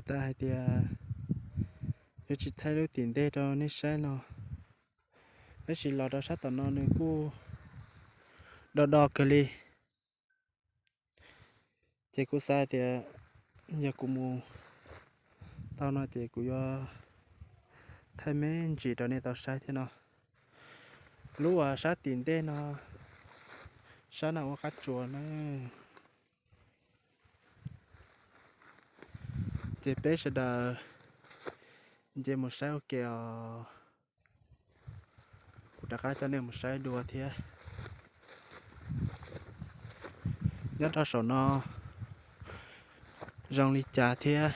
Tas hais tias yuav tsis thaij lub tim ntej rau nej saib no, tab sis los rau sab tom no nws kuj do do kawg li. Ces kuv xav tias yog kuv mus tau no ces kuv yuav thaij me ntsis rau nej tau saib thiab no. Lub uas sab tim ntej no, sab no ua qab tsuas na. Ces peb sawv daws nce mus saib ua ke os. Kuv rov qab coj nej mus saib dua thiab. Nyob rau saum no zoo li cas thiab.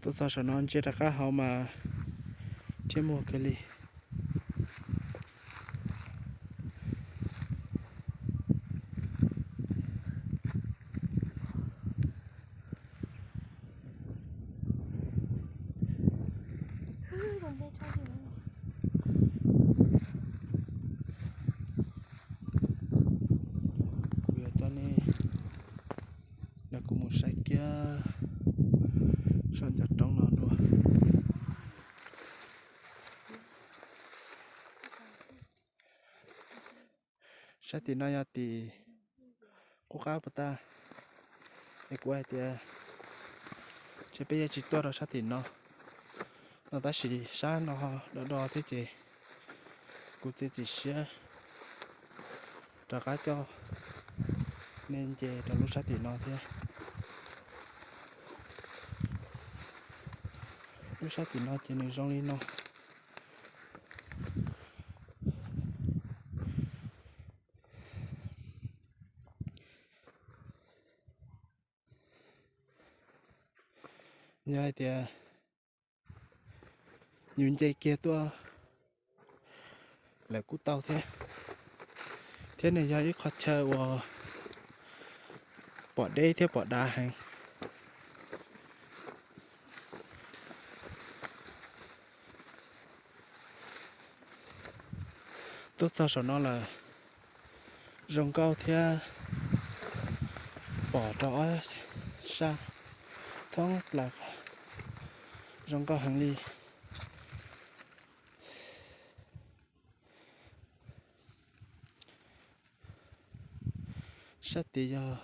Tuaj txog saum no ntsia rov qab hauv mas thiab muag kawg li. Kuv yuav coj nej nrog kuv mus saib kiag saum ncov roob no dua. Sab tim no yog tim qub qab puas tag, es kuv hais tias ces peb yuav tsis tuaj rau sab tim no no, tab sis sab no do do thiab ces kuv txiav txim siab rov qab coj nej nce rau lub sab tim no thiab. Lub sab tim no ces nws zoo li no. Yog hais tias yus nce kiag tuaj lawm kuj tau thiab, thiab nws yog ib qhov chaw uas pom deb thiab pom dav heev. Tuaj txog saum no lawm zoo nkauj thiab pom rau ob sab thoob plaws zoo nkauj heev li. Sab tid yog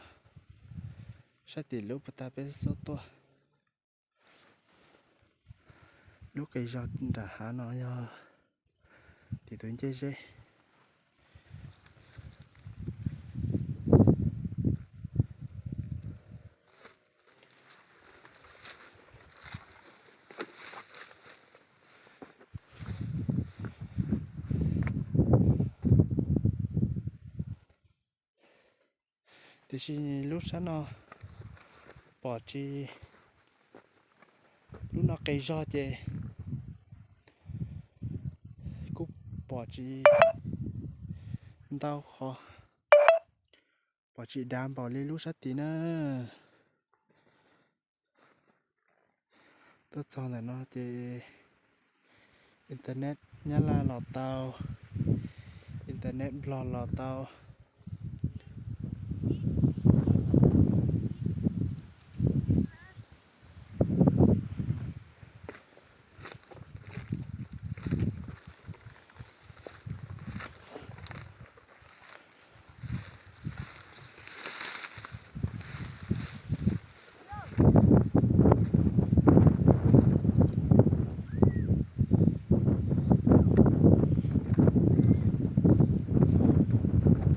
sab tim lub puag ta peb xub tuaj. Lub qis zog nram hav no yog tim tus ncej zeb. Tiam sis lub sab no pom tsis, lub no qis zog ces kuj pom tsis ntau qhov, pom tsis dav npaum li lub sab tid na. Tuaj txog ntawm no ces internet Nyab Laj los tau, internet Nplog los tau.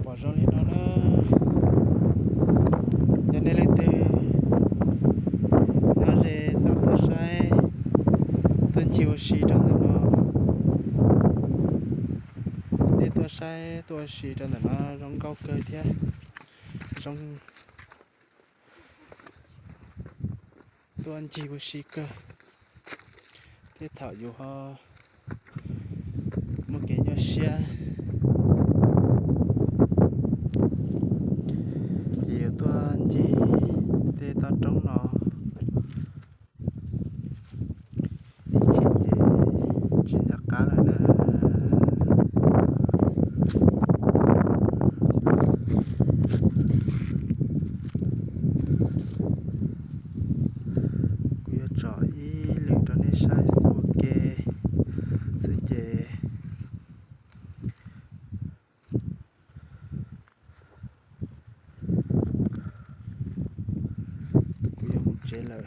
Pom zoo li no na. Yog nej leej twg nyob ze xav tuaj saib, tuaj ncig ua si rau ntawm no, nej tuaj saib tuaj ua si rau ntawm no zoo nkauj kawg thiab zoo. Tuaj ncig ua si kawg, tej thaum yus ho muaj kev nyuaj siab, ces yus tuaj ncig tej toj roob no ib chim ces tsis nco qab lawm na. Kuv yuav tsom ib lwm rau nej saib xwb ua ke xwb ces kuv yuav mus tsev lawm.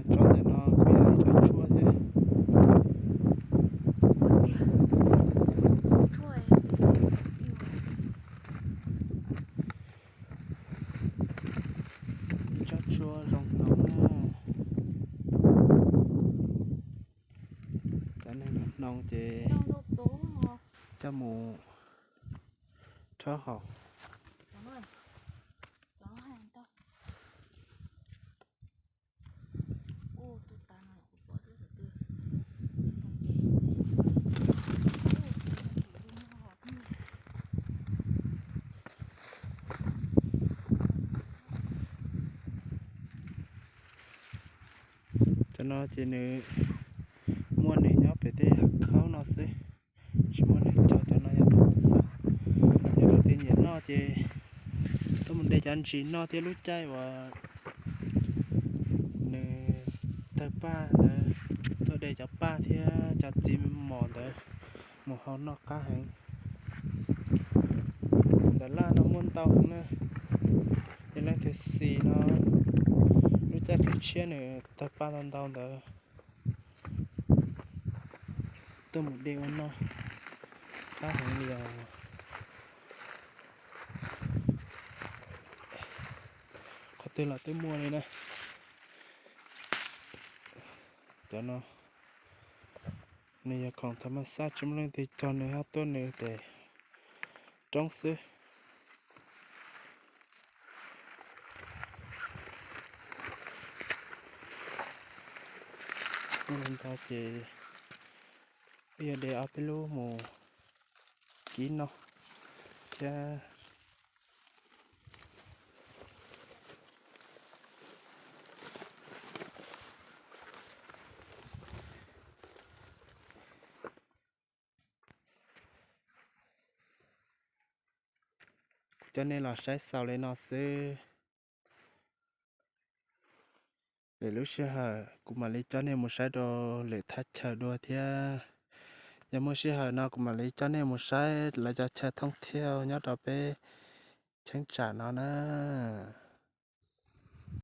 Tsob ntawm no kuj yog ib tsob tshuaj thiab. Ib tsob tshuaj zoo hnoos na. Cov neeg hnoos ces coj mus rhaub haus. Cov no ces nws muaj nws nyob pem tej hav khaub no xwb, tsis muaj neeg cog. Cov no yog tau xav, yog tus twg nyiam noj ces tuaj mus de cov ntsis noj thiab. Lub caij uas nws tawg paj ntawd, tuaj de cov paj thiab cov txiv mos ntawd mus hau noj qab heev. Ntawm laj no muaj ntau heev na, yog leej twg xis no, lub caij tshiab tshiab nws tawg paj ntau ntau ntawd tuaj mus de ua noj qab heev li os. Qhov twg los twb muaj li na. Cov no nws yog khoom thav mas xaj, tsis muaj leej twg cog, nws hab tuab nws tes roob xwb. Muaj li ntawd ces wb yuav de ob peb lub mus kib noj thiab. Coj nej los saib xaus li no xwb. Lwm lub sij hawm kuv mam li coj nej mus saib rau lwm thaj chaw dua thiab. Yog muaj sij hawm no kuv mam li coj nej mus saib lawv cov chaw thooj thiaj nyob rau peb cheeb tsam no na.